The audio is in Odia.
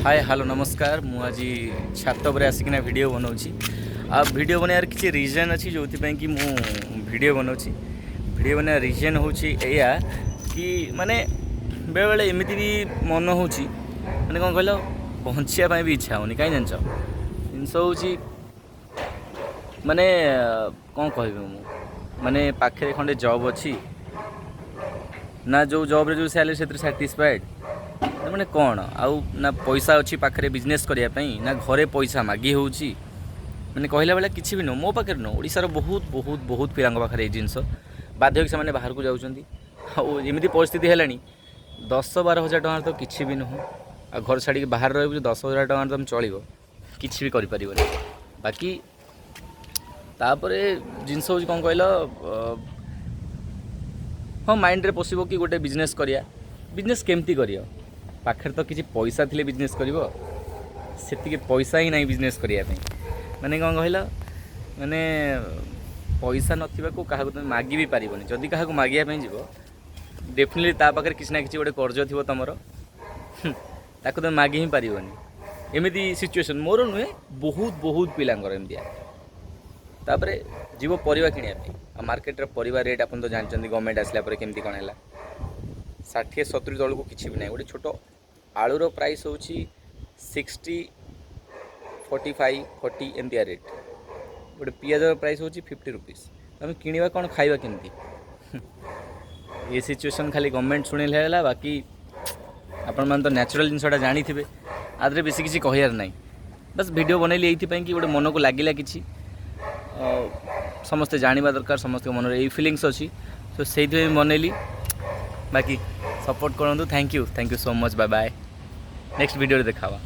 ହାଏ, ହ୍ୟାଲୋ, ନମସ୍କାର। ମୁଁ ଆଜି ଛାତ ଉପରେ ଆସିକିନା ଭିଡ଼ିଓ ବନାଉଛି। ଆଉ ଭିଡ଼ିଓ ବନେଇବାର କିଛି ରିଜନ୍ ଅଛି, ଯେଉଁଥିପାଇଁ କି ମୁଁ ଭିଡ଼ିଓ ବନାଉଛି। ଭିଡ଼ିଓ ବନେଇବା ରିଜନ୍ ହେଉଛି ଏଇଆ କି ମାନେ ବେଳେବେଳେ ଏମିତି ବି ମନ ହେଉଛି, ମାନେ କ'ଣ କହିଲ, ବଞ୍ଚିବା ପାଇଁ ବି ଇଚ୍ଛା ହେଉନି। କାହିଁ ଜାଣିଛ? ଜିନିଷ ହେଉଛି ମାନେ କ'ଣ କହିବି ମୁଁ, ମାନେ ପାଖରେ ଖଣ୍ଡେ ଜବ୍ ଅଛି ନା, ଯେଉଁ ଜବ୍ରେ ଯେଉଁ ସ୍ୟାଲେରୀ ସେଥିରେ ସାଟିସ୍ଫାଏଡ଼୍, ମାନେ କ'ଣ ଆଉ ନା ପଇସା ଅଛି ପାଖରେ ବିଜନେସ୍ କରିବା ପାଇଁ, ନା ଘରେ ପଇସା ମାଗି ହେଉଛି। ମାନେ କହିଲା ବେଳେ କିଛି ବି ନୁହଁ। ମୋ ପାଖରେ ନୁହଁ, ଓଡ଼ିଶାର ବହୁତ ବହୁତ ବହୁତ ପିଲାଙ୍କ ପାଖରେ ଏଇ ଜିନିଷ। ବାଧ୍ୟ ହୋଇକି ସେମାନେ ବାହାରକୁ ଯାଉଛନ୍ତି। ଆଉ ଏମିତି ପରିସ୍ଥିତି ହେଲାଣି, 10-12 ହଜାର ଟଙ୍କାର ତ କିଛି ବି ନୁହଁ। ଆଉ ଘର ଛାଡ଼ିକି ବାହାରେ ରହିବୁ, 10,000 ଟଙ୍କାରେ ତୁମେ ଚଳିବ? କିଛି ବି କରିପାରିବନି। ବାକି ତାପରେ ଜିନିଷ ହେଉଛି କ'ଣ କହିଲ, ହଁ, ମାଇଣ୍ଡରେ ପଶିବ କି ଗୋଟେ ବିଜନେସ୍ କରିବା। ବିଜନେସ୍ କେମିତି କରିବ? ପାଖରେ ତ କିଛି ପଇସା ଥିଲେ ବିଜନେସ୍ କରିବ। ସେତିକି ପଇସା ହିଁ ନାହିଁ ବିଜନେସ୍ କରିବା ପାଇଁ। ମାନେ କ'ଣ କହିଲ, ମାନେ ପଇସା ନଥିବାକୁ କାହାକୁ ତୁମେ ମାଗି ବି ପାରିବନି। ଯଦି କାହାକୁ ମାଗିବା ପାଇଁ ଯିବ, ଡେଫିନେଟଲି ତା ପାଖରେ କିଛି ନା କିଛି ଗୋଟେ କର୍ଜ ଥିବ ତୁମର। ତାକୁ ତୁମେ ମାଗି ହିଁ ପାରିବନି। ଏମିତି ସିଚୁଏସନ୍ ମୋର ନୁହେଁ, ବହୁତ ବହୁତ ପିଲାଙ୍କର ଏମିତିଆ। ତାପରେ ଯିବ ପରିବା କିଣିବା ପାଇଁ, ଆଉ ମାର୍କେଟରେ ପରିବା ରେଟ୍ ଆପଣ ତ ଜାଣିଛନ୍ତି, ଗଭର୍ଣ୍ଣମେଣ୍ଟ ଆସିଲା ପରେ କେମିତି କ'ଣ ହେଲା। 60-70 ତଳକୁ କିଛି ବି ନାହିଁ। ଗୋଟେ ଛୋଟ ଆଳୁର ପ୍ରାଇସ୍ ହେଉଛି 60, 45, 40 ଏମିତିଆ ରେଟ୍। ଗୋଟେ ପିଆଜର ପ୍ରାଇସ୍ ହେଉଛି 50 ରୁପିସ୍। ଆମେ କିଣିବା କ'ଣ, ଖାଇବା କେମିତି? ଏ ସିଚୁଏସନ୍ ଖାଲି ଗଭର୍ଣ୍ଣମେଣ୍ଟ ଶୁଣିଲେ ହେଲା। ବାକି ଆପଣମାନେ ତ ନ୍ୟାଚୁରାଲ୍ ଜିନିଷଟା ଜାଣିଥିବେ, ଆ ଦେହରେ ବେଶୀ କିଛି କହିବାର ନାହିଁ। ବାସ୍ ଭିଡ଼ିଓ ବନେଇଲି ଏଇଥିପାଇଁ କି ଗୋଟେ ମନକୁ ଲାଗିଲା କିଛି ସମସ୍ତେ ଜାଣିବା ଦରକାର, ସମସ୍ତଙ୍କ ମନରେ ଏଇ ଫିଲିଙ୍ଗସ୍ ଅଛି, ତ ସେଇଥିପାଇଁ ବନେଇଲି। ବାକି ସପୋର୍ଟ କରନ୍ତୁ। Thank you, thank you so much. Bye bye, next ଭିଡ଼ିଓରେ ଦେଖା ହେବା।